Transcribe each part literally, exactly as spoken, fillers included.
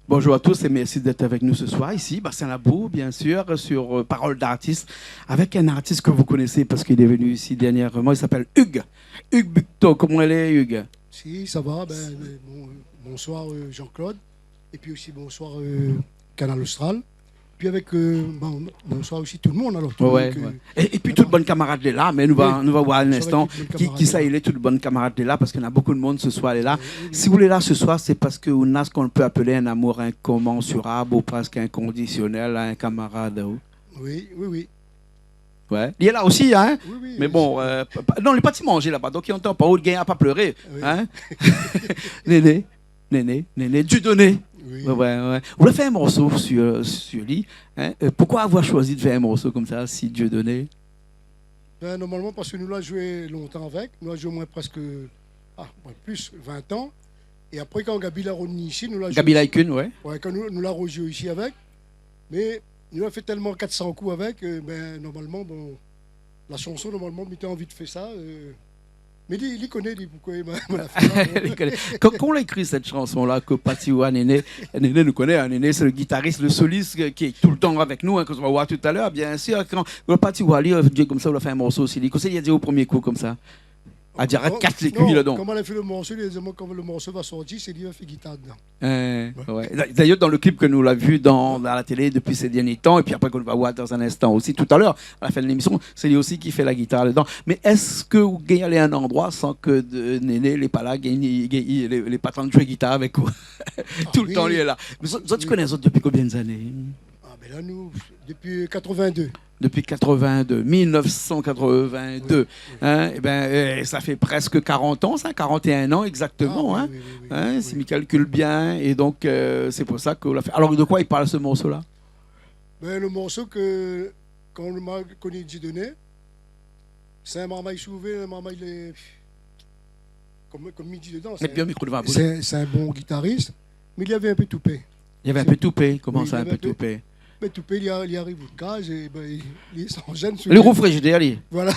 Bonjour à tous et merci d'être avec nous ce soir ici, Bassin Labou, bien sûr, sur, euh, Parole d'artiste, avec un artiste que vous connaissez parce qu'il est venu ici dernièrement, il s'appelle Hugues. Hugues Bucteau, koman i lé, Hugues ? Si, sa va, bin, bin, bon, euh, bonsoir, euh, Jean-Claude, épi osi bonsoir, euh, Kanal Austral, épi avèk, euh, bon, bonsoir osi tout le monde, alor, tout le monde ke, ouais. É, épi tout bann kamarad lé la, mé nou va, nou va voir in instan kisa i lé, tout bann kamarad lé la, parske na bonpé d'moun se soir lé la. Oui, oui, oui. Si ou lé la se soir, sé parske ou na sak i pé apèl in amour inkomansurab ou prèsk inkondisionèl a in kamarad aou. Oui, oui, oui. Ouais. Li lé la osi, hein. Oui, oui, oui. Mé bon, euh, pa, pa, non, li lé parti manzé laba, donk li antann pa, ou gingn pa pléré, hein. Néné, Néné, Néné, Dieudonné. Oui. Ouais, ouais, ouais. Ou la fé in morso sur, sur li, hein. Euh, poukoi avoir shoizi de fé in morso konmsa, si Dieudonné ? Bin, normalman, parske nou la zoué lontan avèk, nou la zoué omoin prèsk, ah, omoin plis, vin tan. É apré, kan Gaby la revni isi, nou la zoué isi. Gaby Laï-Kun, ouais. Ouais, kan nou, nou la rozoué isi avèk, mé nou la fé tèlman kat san kou avèk, euh, bin, normalman, bon, la shanson, normalman, mi té anvi de fé sa, euh, mé li, li koné, li, poukoi ma, ma la fé sa, bon. Li koné. Kan, kan ou la ékri sèt shanson-la, Kopa Tiwa, Néné, Néné nou koné, hein, Néné sé le guitariste, le soliste, euh, qui est tout le temps avec nous, hein, ke nou va voir talèr, bien sûr. Kan Kopa Tiwa, li, euh, di konmsa, ou la fé in morso osi, li, kosa li la di o promié kou konmsa ? A di, arèt kas lé kui ladan. Non, kan ma la fé le morso, li la di amoin, kan le morso va sorti, sé li va fé gitar dedan. Euh, ouais. D'a-, d'ailleurs, dans le clip que nous l'avons vu dans, à la télé depuis ces derniers temps, et puis après qu'on va voir dans un instant aussi, tout à l'heure, à la fin de l'émission, c'est lui aussi qui fait la guitare dedans. Mais èske ou gingn alé in androi san ke de, Néné lé pa la, gingn, gingn, lé, lé pa antrin de zoué gitar avèk ou ? Ah oui. Tout le tan li lé la. Mé zot, zot i koné azot dopi konbien d'ané ? Ah, bin la, nou, dopi quatre-vingt-deux. Dopi quatre-vingt-deux, mil neuf cent quatre-vingt-deux, hein, é bin, euh, sa fé prèsk karant an, sa, karant é in an égzaktoman, hein. Ah, oui, oui, oui, oui. Si mi kalkil bien, é donk, euh, sé pou sa ke ou la fé. Alor, de koi i parl se morso-la ? Bin, le morso ke, kan ma la koni Dieudonné, sé in marmay souvé, in marmay lé, konm, konm mi di dedan, sé in bon guitarist, mé li lavé in pé toupé. Li lavé in pé toupé, koman sa, in pé toupé ? Mé toupé, li a, li ariv out kaz, é bin, li, li san zèn. Li rouv frizidèr, li. Voilà.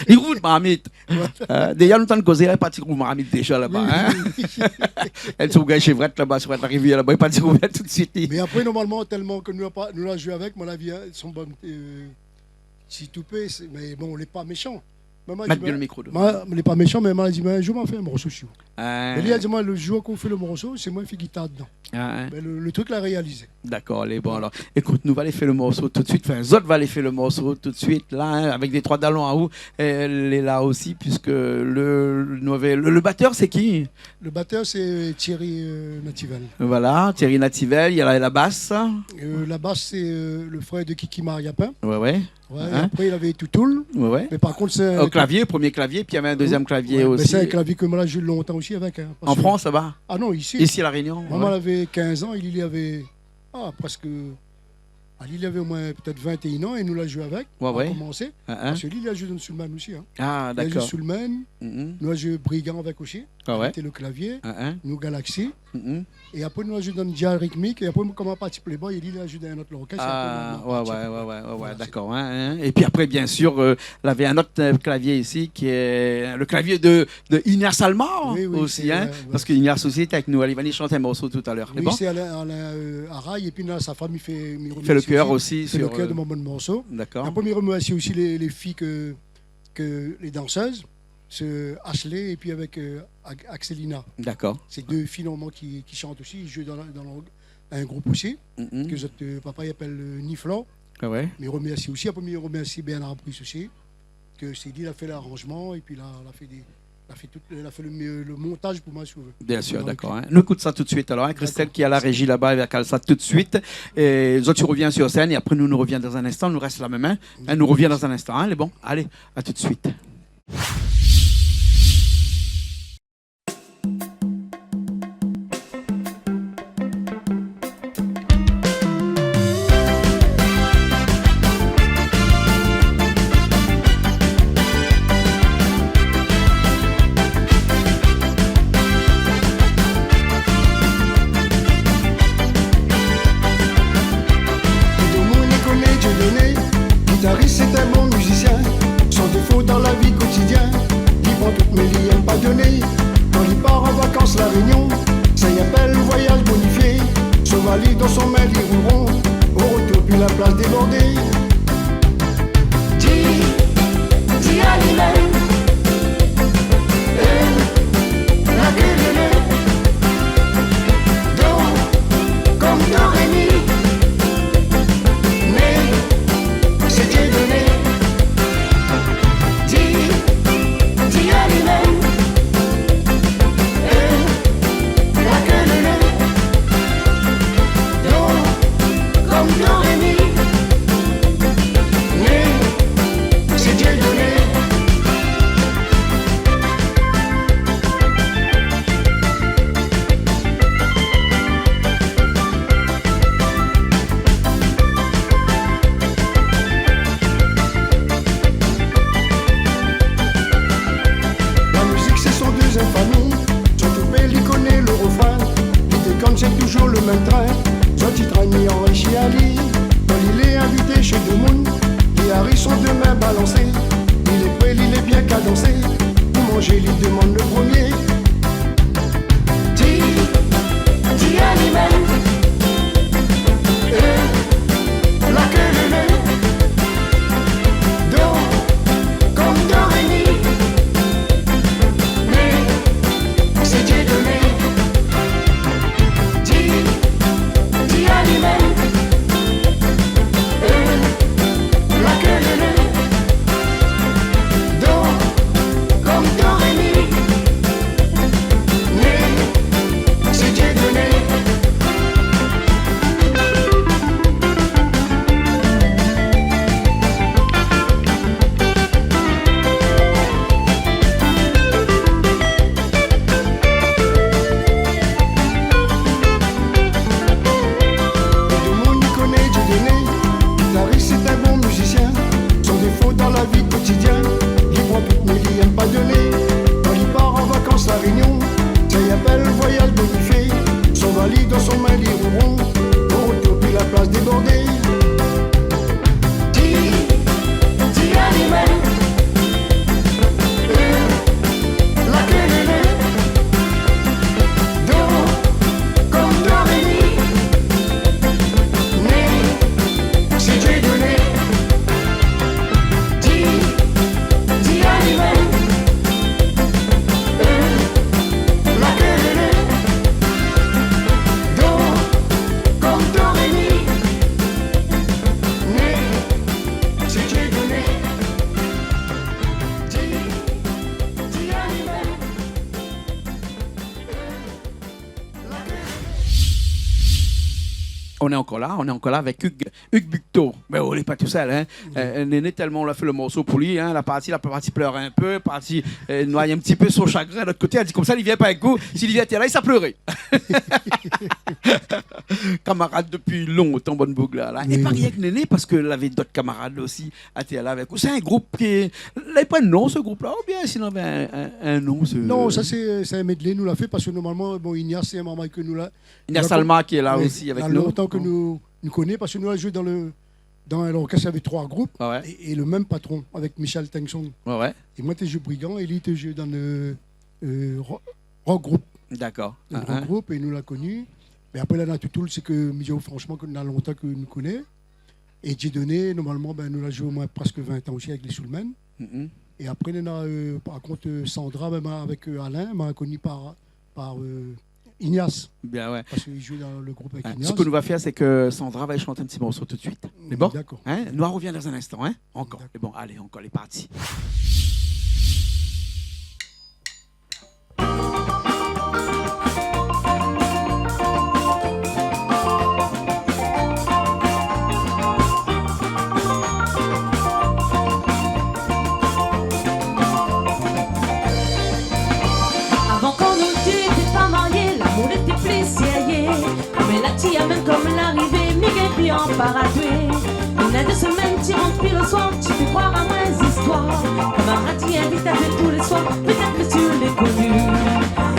Li rouv marmit. Voilà. Euh, déza, nou tann kozé, li la parti rouv marmit déza laba, hein. Oui, oui. Èl, son gars, shé Vrèt laba, shé Vrèt, la rivièr laba, li la parti rouv tout suit, li. Mé apré, normalman, tèlman ke nou la pa, nou la zoué avèk, mon avi, hein, son bon, euh, si toupé, sé, mé bon, lé pa méshan. Mé ma di, mé, lé pa méshan, mé ma di, mé in zour, ma fé in morso si ou. Ah. Mé li la di amoin, le zour k'ou fé le morso, sé moin i fé gitar dedan. Ah, hein. Mé le, le trik la réalizé. Dakor, lé bon, alor. Ékout, nou va alé fé le morso tout suit. Anfin, zot va alé fé le morso tout suit, la, hein, avèk dé troi dalon aou, euh, lé la osi, puiske le, le, le batèr, sé ki ? Le batèr, sé Thierry, euh, Nativelle. Voilà, Thierry Nativelle, néna la, la bas. Euh, la bas, sé, euh, le frèr de Kiki Mariapin. Ouais, ouais. Ouais, é apré, li lavé Toutoul. Ouais, ouais. Mé par kont, sé o klavié, promié klavié, pi navé in dézièm klavié osi. Ouais, mé sé in klavié ke moin la zoué lontan osi avèk, hein, parske... An Frans, laba ? Ah non, isi. Isi, La Rényon, ouais. Moin, moin lavé kinz an, li, li lavé, ah, prèsk, ah, li, li lavé omoin pétèt vingt et un an é nou la zoué avèk, nou la komansé. Ah, ah. Parske li, li la zoué dan Soulman osi, hein. Ah, dakor. Li la zoué Soulman, nou la zoué Brigand avèk osi. Ah ouais. Té le klavié, nou Galaxy. É apré, nou la zoué dan Dia Ritmik, é apré, moin, koman parti playboy, é li, li la zoué dan in ot lorkès, é apré, nou la parti playboy. Ah, ouais, ouais, ouais, ouais, ouais, dakor, hein, hein. Voilà. É pi apré, bien sir, euh, lavé in ot, euh, klavié isi, ki lé le klavié de, de Ignace Almar osi, hein. Oui, oui, sé, ouais, ouais. Parske Ignace osi lété avèk nou. Alé, va ni shant in morso talèr. Lé bon ? Oui, sé Alain, Alain, euh, Aray, é pi, non, sa fanm, i fé, i fé le kèr osi, i fé le kèr de mon, mon morso. Dakor. Apré, mi remèrsi osi lé, lé fiy ke, ke lé dansèz, sé Ashley épi avèk, euh, Ac-, Axelina. Dakor. Sé dé fiy normalman ki, ki shant osi, i zoué dan la, dan la, in group osi, ke zot, euh, papa i apèl, euh, Niflan. Ah ouais. Mi remèrsi osi, apré mi remèrsi Bernard Brice osi, ke sé li la fé laranzman, épi la, la fé dé, la fé tout, la fé le, le montaz pou moin, si ou vé. Bien sir, dakor, hein. Nou ékout sa tout suit alor, hein. Christelle ki lé a la réji laba, èl va kal sa tout suit. É zot i revien sur sèn, é apré nou, nou revien dan in instan, nou rès la mèm, hein. Hein, nou revien dan in instan, hein, lé bon. Alé, a tout suit. Son min li ronron, o rotour pi la plas débordé. Di, di ali minm, eu, la ke lele, do, konm do ré mi, mé sé Dieudonné. Di, di ali minm, eu, la ke lele, do, konm do ré mi, mé sé Dieudonné. La mizik sé son dézièm fami. Son toupé li koné lo refrin. Li dékonn sé touzour lo minm trin. Zot i trin mi an isi ali. Kan li lé invité shé demoun, li ariv son dé min balansé. Li lé pré, li lé bien kadansé. Pou manzé li demann lo promié. Di, di ali minm, eu, la ke lele, do, konm do ré mi, mé sé Dieudonné. Di, di ali minm, eu, la ke lele, do, konm do ré mi, mé sé Dieudonné. Tout demoun i koné Dieudonné, gitaris, sé in bon mizisien. Son défo dan la vi kotidien, li pran tout mé li èm pa doné. Kan li par an vakans La Rényon, sa i apèl voyaz bonifié. Son valiz dan son min li ronron, o rotour pi la plas débordé. Di, di ali minm, eu, la ke lele, do, konm do ré mi, mé sé Dieudonné. Di, di ali minm, eu, la ke lele, do, konm do ré mi, mé sé Dieudonné. Di, di ali minm, eu, la ke lele. On est encore là, on est encore là avec Hugues, Hugues Bucteau. Mé ou lé pa tousèl, in. Eu, Néné, tèlman ou la fé lo morso pou li, in, la parti, la parti plèr in pé, parti, eu, noy in ti pé son shagrin. Lot koté, la di konmsa, li vien pa èk ou. Si li vien, té la, li sa pléré. Kamarad dopi lontan, bann boug la, la. É pa rienk Néné, parske lavé dot kamarad osi, até la avèk ou. Sé in group ki, la, li pran non, se group la, oubien sinon, ben, in, in non, se... Non, sa sé, sé in medley nou la fé, parske normalman, bon, Ignace, sé in marmay ke nou la, Ignace Alma ki lé la osi avèk nou. La lontan ke nou, nou koné, parske nou la zoué dan le, dan lorkès, lavé troi group, é, é le mèm patron, avèk Michel Tennyson. Ouais, ouais. É moin té zoué Brigand, é li té zoué dan le, eu, ro-, rock group. Dakor. Le rock group, é nou la koni. Mé apré, la, na Toutoul, sé ke, mi di aou franshman, ke na lontan ke nou koné. É Dieudonné, normalman, ben, nou la zoué omoin prèsk vin tan osi avèk lé Soulmen. É apré, nou na, eu, par kont, eu, Sandra, mèm avèk, eu, Alain, ma koni par, par, eu, Ignace. Bien, ouais. Parske li zoué dan le group avèk Ignace. Sak nou va fèr, sé ke Sandra va shant in ti morso tout suit. Lé bon ? Dakor. In ? Nou arvien dan in instan, in ? Ankor. Dakor. Lé bon, alé, ankor, lé parti. Avan kan nou té pa marié, lamour lété pli sérié. Mé la ti amèn konm larivé, mi gingn pi anparatoué. Néna dé semèn, ti rant pi le soir, ti fé kroir amoin zistoir. Kamarad i invit aou tou lé soir, pétèt mésyé lé koni.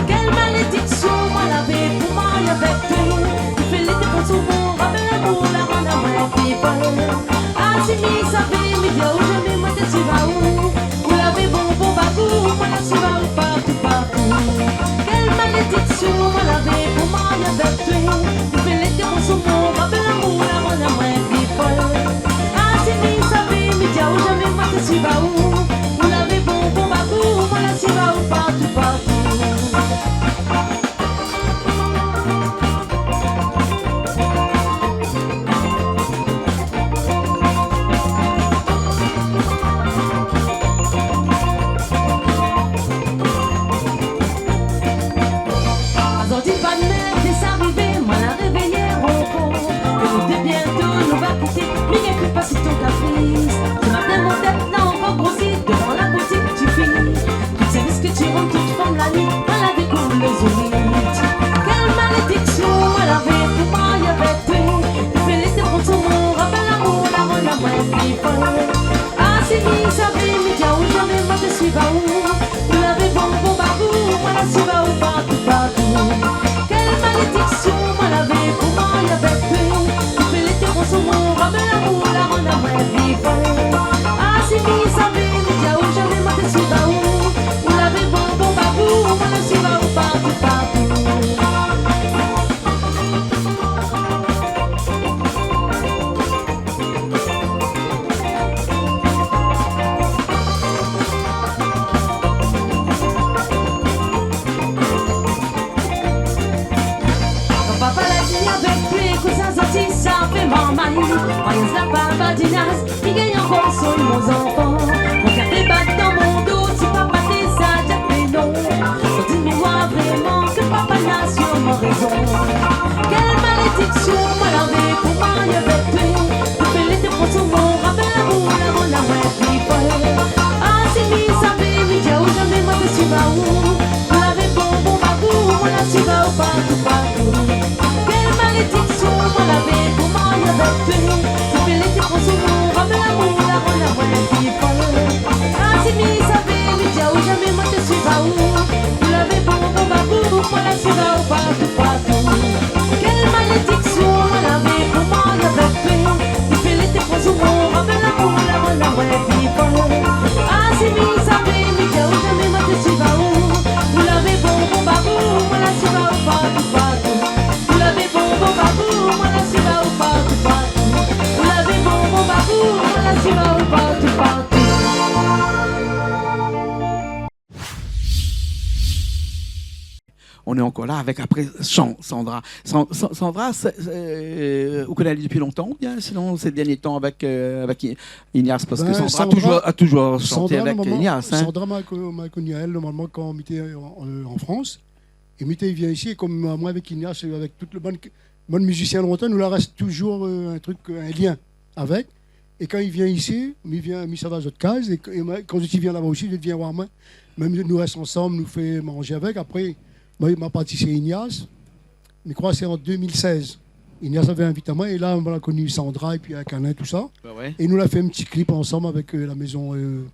Kèl malédiksion moin lavé pou marié avèk ou. Ou fé lété pou sou mon rapèl amour, la rann amoin pi fol. Ah, si mi savé, mi di aou zamé moin té sir aou. Ou lavé bonbon bagou, moin la sir aou partou, partou. Kèl malédiksion moin lavé pou marié avèk ou. Ou fé lété pou sou mon Ah, si mi savé, mi di aou, zamé moin té suiv aou. Ou lavé bonbon babou, moin la suiv aou partou, partou. Kan papa la di avèk toué, kosa zot i sa fé marmay. Mariaz la pa badinaz, mi gingn ankor sony mon zanfan. Mon kèr té bat dan mon do, si papa té sa di avé non. Sa di mi oi vréman ke papa na sirman rézon. Kèl malédiksion moin lavé pou marié avèk toué. Tout fé lété pran sou mon rapèl lamour, lamour, lamour. Ah, si mi savé, mi di aou, zamé moin té suiv aou. Ou lavé bonbon babou, moin la suiv aou partou, partou. Kèl malédiksion moin lavé pou marié avèk toué. Tout fé lété pran sou mon rapèl lamour, lamour, lamour. Ah, si mi savé, mi di aou, zamé moin té suiv aou. Ou lavé bonbon babou, moin la suiv aou partou, partou. Kèl malédiksion moin lavé pou marié avèk toué. Tout fé lété pran sou mon rapèl lamour, lamour, lamour. Ah, si mi savé, mi di aou, zamé moin té suiv aou. Ou lavé bonbon babou, moin la suiv aou partou, partou. Ou lavé bonbon babou, moin la suiv aou partou, partou. Ou lavé bonbon babou, moin la suiv aou partou, partou. On est encore là avec après Chan-, Sandra. San-, San-, Sandra, sé, sé, euh, ou koné ali dopi lontan, oubien sinon sé dernié tan avèk, euh, avèk I-, Ignace, parske Sandra la toujour, la toujour shanté avèk Ignace, hein. Bin, Sandra, normalman, Sandra, moin la ko-, moin la koni aèl, normalman, kan mi té an, an, an Frans. É mi té vien isi, é konm, euh, moin avèk Ignace, avèk tout le bann, bann mizisien lontan, nou la rès toujour, euh, in trik, euh, in lien avèk. É kan i vien isi, mi vien, mi sava zot kaz, é, é moin, kan zot i vien laba osi, zot i vien oir moin. Mèm nou rès ansanm, nou fé manzé avèk. Apré, moin, ma parti shé Ignace. Mi kroi sé an deux mille seize. Ignace lavé invit amoin, é la, moin la koni Sandra, épi avèk Alain, tousa. Ah ouais. É nou la fé in ti klip ansanm avèk, euh, la mézon, euh,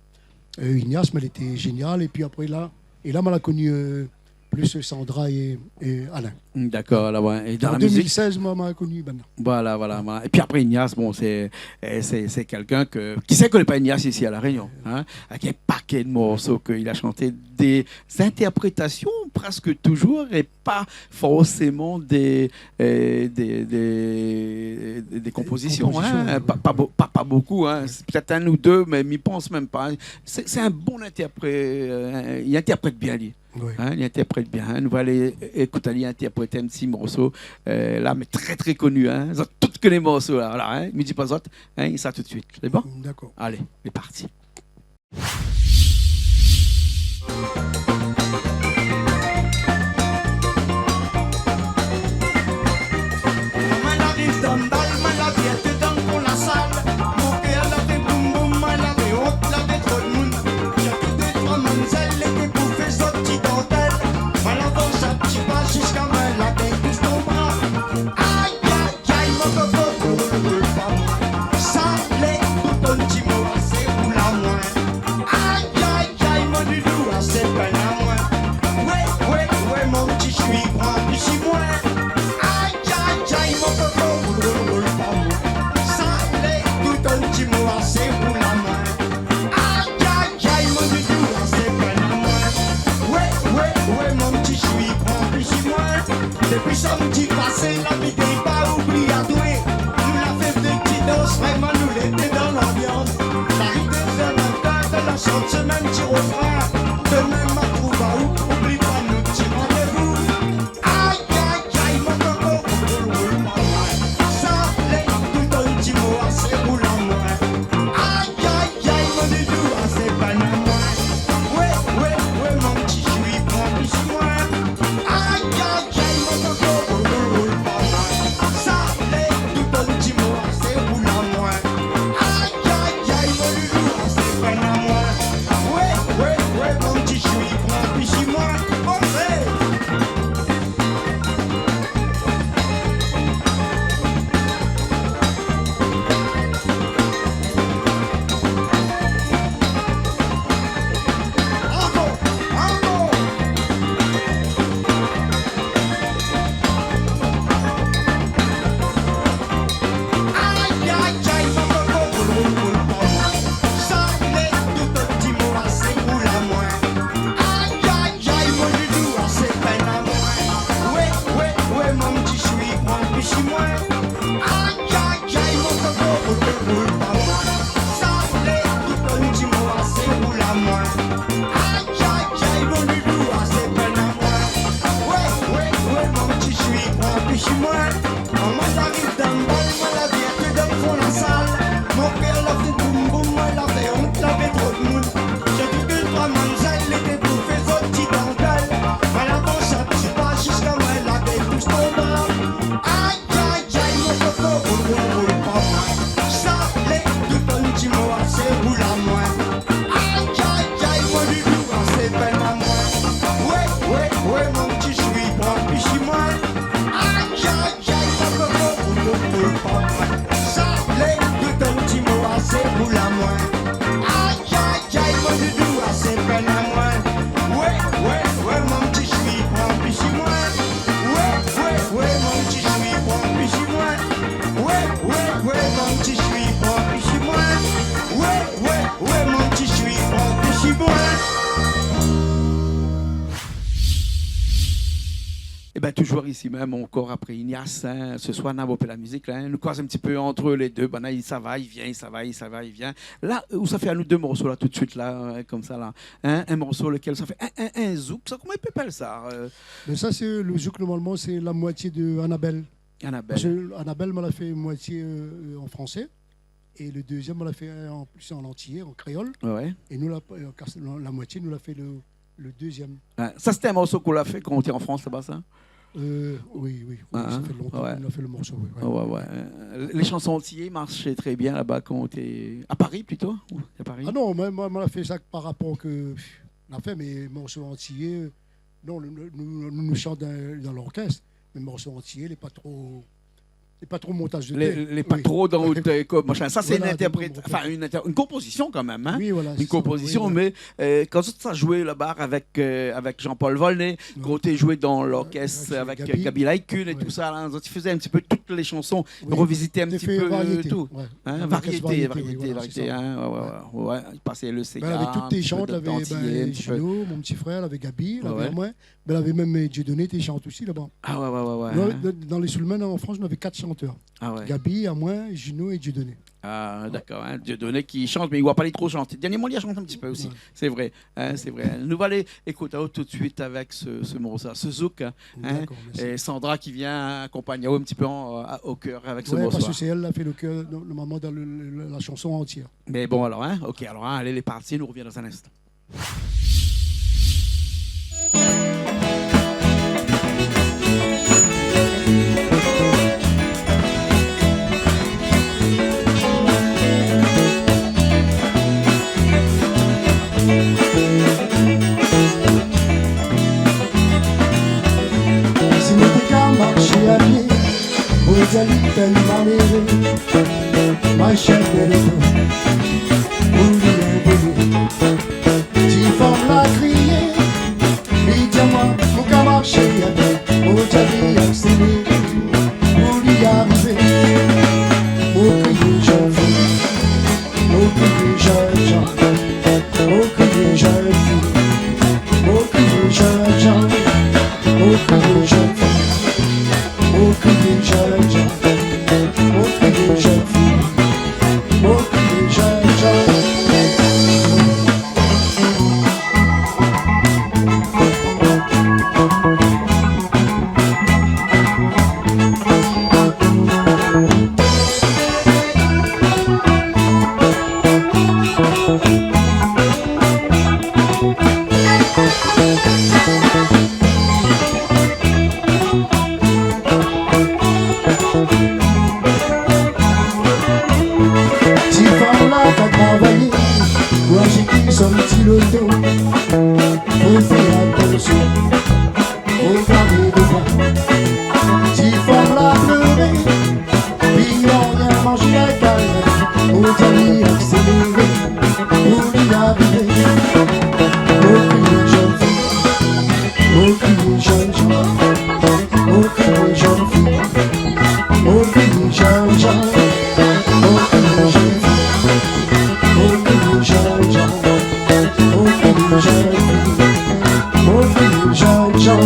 euh, Ignace, mé lété zénial. Épi apré, la, é la, moin la koni, euh, plis Sandra é, é Alain. Dakor, la, ouais. É dan la mizik ? An deux mille seize, moin, moin la koni, bin. Voilà, voilà, voilà. Épi apré, Ignace, bon, sé, euh, sé, sé kèlkin ke, kisa i koné pa Ignace isi La Rényon, hein ? Avèk in pakèt de morso ke li la shanté, dé zintèrprétasion prèsk toujour, é pa forséman dé, euh, dé, dé, dé konpozision, hein. Dé konpozision, ouais. Pa, pa bo-, pa, pa bokou, hein. Sé pétèt inn ou dé, mé mi pans mèm pa, hein. Sé, sé in bon intèrpré-, euh, li intèrprèt bien, li. Oui. Hein, li intèrprèt bien, hein. Nou va alé ékout ali intèrprété in ti morso, euh, la, mé trè, trè koni, hein. Zot tout i koné morso la, voilà, hein. Mi di pa zot, hein, sa tout suit. Sé bon ? Dakor. Alé, lé parti. Moin la ariv dan bal, moin la vyèt dan kour la sal. Mon kèr la fé boum boum, moin lavé ont, lavé tro d'moun. Zot tout dé troi mamzèl lété pou fé zot ti dantèl. Moin la avans in ti pa ziska moin la bèt tout son bra. Ay, ay, ay, mon koko, koul pa moin. Sa lé tout in ti mo asé roul amoin. Sa lé de ton ti mo asé pou la moin. Ay, ay, ay, mon doudou, asé pèn amoin. Oué, oué, oué, mon ti choui, pran piti moin. Oué, oué, oué, mon ti choui, pran piti moin. Oué, oué, oué, mon ti choui, pran piti moin. Oué, oué, oué, mon ti choui, pran piti moin. Ében, toujour isi mèm, ankor apré Ignace, in, se soir, na bonpé la mizik, la, in, nou koz in ti pé ant lé dé, banna, i sava, i vien, i sava, i sava, i vien. La, ou sa fé anou dé morso, la, tout suit, la, in, konmsa, la. In, in morso, lékèl sa fé in, in, in zouk, sa, koman i pé apèl sa, eu ? Mé sa, sé le zouk, normalman, sé la moitié de Annabelle. Annabelle. Parske Annabelle, moin la fé moitié, eu, an fransé. É le dezièm, moin la fé an plis an antiyé, an kréol. Oué, oué. É nou, la, eu, kas-, la, la moitié, nou la fé le, le dezièm. Oué. Sa, sété in morso k'ou la fé kan ou té an Frans, laba, sa ? Eu, oui, oui, oui, sa fé lontan k'nou la fé le morso, oui, oué. Oué, oué. Eu, lé shanson antiyé i marsh trè bien laba kan ou té a Paris, plito, ou a Paris ? A non, moin, moin, moin la fé sa par rapor ke, pff, la fé, mé morso antiyé, eu, non, nou, nou, nou, nou shant dan, dan lorkès, mé morso antiyé, lé pa tro Lé pa tro montaz de tèt. Lé, lé pa tro dan out, eu, kom, machin. Sa, sé in intèrprét-, anfin, in intèr-, in konpozision kan mèm, in. Oui, voilà, sé sa, oui, voilà. In konpozision, mé, eu, kan zot sa zoué laba avèk, eu, avèk Jean-Paul Volnay, kan ou té zoué dan lorkès avèk, eu, Gaby Laï-Kun é tousa, la, zot i fé in ti pé tout lé shanson, i rovizit in ti pé tout. Té fé variété, in, variété, variété, oui, voilà, sé sa. Oué, oué, oué. I pas le séga, in ti pé d'antiyé, in ti pé. Bin, avèk tout té shant, lavé, bin, Gino, mon ti frèr, lavé Gaby, lavé moin. Bin, lavé mèm, eu, Dieudonné té shant osi laba. A oué, oué, oué, oué. Nou, dan, dan lé Soulmen, an Frans, nou lavé kat shantèr. A oué. Gaby, amoin, Gino é Dieudonné. A, dakor, in, Dieudonné ki shant, mé i voi pa li tro shanté. Dernièrman, li la shant in ti pé osi. Oué. Sé vré, in, sé vré. Nou va alé ékout aou tout suit avèk se, se morso, se zouk, in. Dakor, mèrsi. É Sandra ki vien akonpagn aou in ti pé an, a, o kèr avèk se morso. Oué, parske sé èl la fé le kèr, no-, normalman, dan le, le, la shanson antièr. Mé bon, alor, in, OK, alor, in, alé, lé parti, nou rovien dan in instan. Si moin té ka marshé a pié, moin té alé tèlman léré, ma shèr bèl, ou li invité. Ti fanm la kriyé, li di amoin, ou ka marshé a pié, ou té alé akséléré, ou li arivé. Ou kriyé jenn fi, ou kriyé jenn jan, ou kriyé jenn fi, ou kriyé jenn jan, ou kriyé jenn fi. Ou kriyé jenn jan, ou kriyé jenn fi, ou kriyé jenn jan. Ti fanm la ka travay, pou ashté son ti loto, fo fé atansion, fo gardé dovan. Ti fanm la pléré, li la rien manzé la kaz, ou té alé akséléré, ou li arivé. Ou kriyé jenn fi, ou kriyé jenn jan, ou kriyé jenn fi, ou kriyé jenn jan, ou kriyé jenn fi, ou kriyé jenn jan, ou kriyé jenn fi, ou kriyé jenn jan.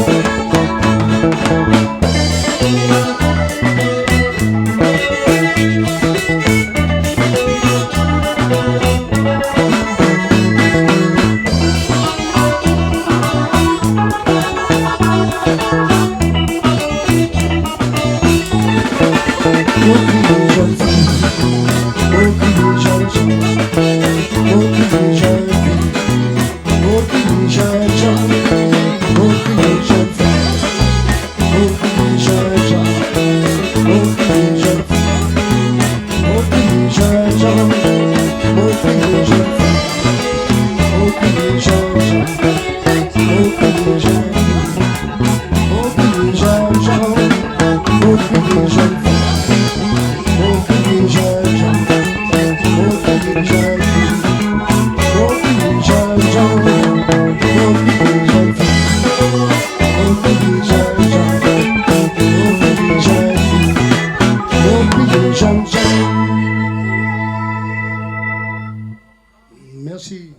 Si.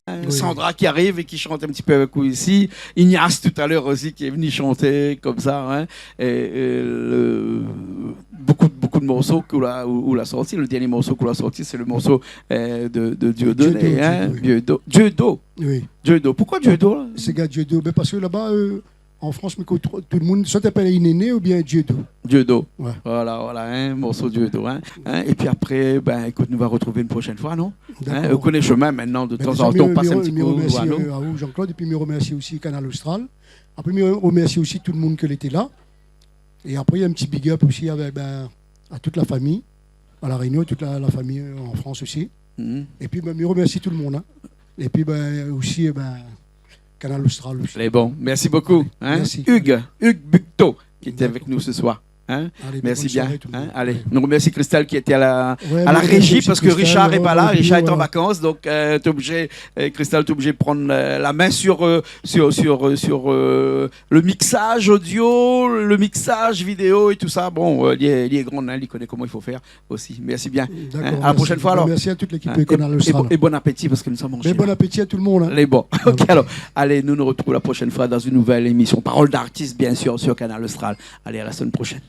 Oui. Sandra qui arrive et qui chante un petit peu avec vous ici. Ignace, tout à l'heure aussi, qui est venu chanter comme ça, hein. Et, et le, beaucoup, beaucoup de morceaux que la, ou, ou la sorti. Le dernier morceau que la sorti, c'est le morceau, euh, de, de Dieudonné, Dieudo, hein. Dieudo, oui. Dieudo. Dieudo. Oui. Dieudo. Pourquoi Dieudo, là ? Sé gars Dieudo. Ben, parce que là-bas, euh, en France, mi koné tout, tout le monde, soit t'appelles Inéné ou bien Dieudo. Dieudo. Ouais. Voilà, voilà, hein, morceau Dieudo, hein. Hein, et puis après, ben, écoute, nou va retrouver une prochaine fois, non ? D'accord. Hein, nou koné le chemin maintenant, de temps en temps, on passe un petit coup, euh, à nous. Ben, déjà, mi, mi, mi remercie, euh, à vous, Jean-Claude, et puis mi remercie aussi Kanal Austral. Après, mi remercie aussi tout le monde qui était là. Et après, il y a un petit big up aussi avec, ben, à toute la famille, à La Réunion, toute la, la famille, euh, en France aussi. Mhm. Et puis, ben, mi remercie tout le monde, hein. Et puis, ben, aussi, eh ben, Kanal Austral aussi. Lé bon. Merci beaucoup, hein. Merci. Hugues, Hugues Bucteau, qui était avec nous ce soir. Hein ? Allez, bonne soirée tout le monde. Merci bien, hein. Allez, nou remercie Christelle qui était à la, à la régie, parce que Richard est pas là, Richard est en vacances, donc, euh, t'es obligé, euh, Christelle, t'es obligé de prendre, euh, la main sur, euh, sur, sur, euh, sur, euh, le mixage audio, le mixage vidéo et tout ça. Bon, euh, li lé, li lé grand, hein, li koné comment il faut faire aussi. Merci bien. D'accord, merci. Hein, à la prochaine fois, alors. Merci à toute l'équipe de Kanal Austral. Et, et bon appétit, parce que nous sommes en Chine. Mais bon appétit à tout le monde, hein. Lé bon. Ok, alors, allez, nous nous retrouvons la prochaine fois dans une nouvelle émission Parole d'artiste, bien sûr, sur Kanal Austral. Allez, à la semaine prochaine.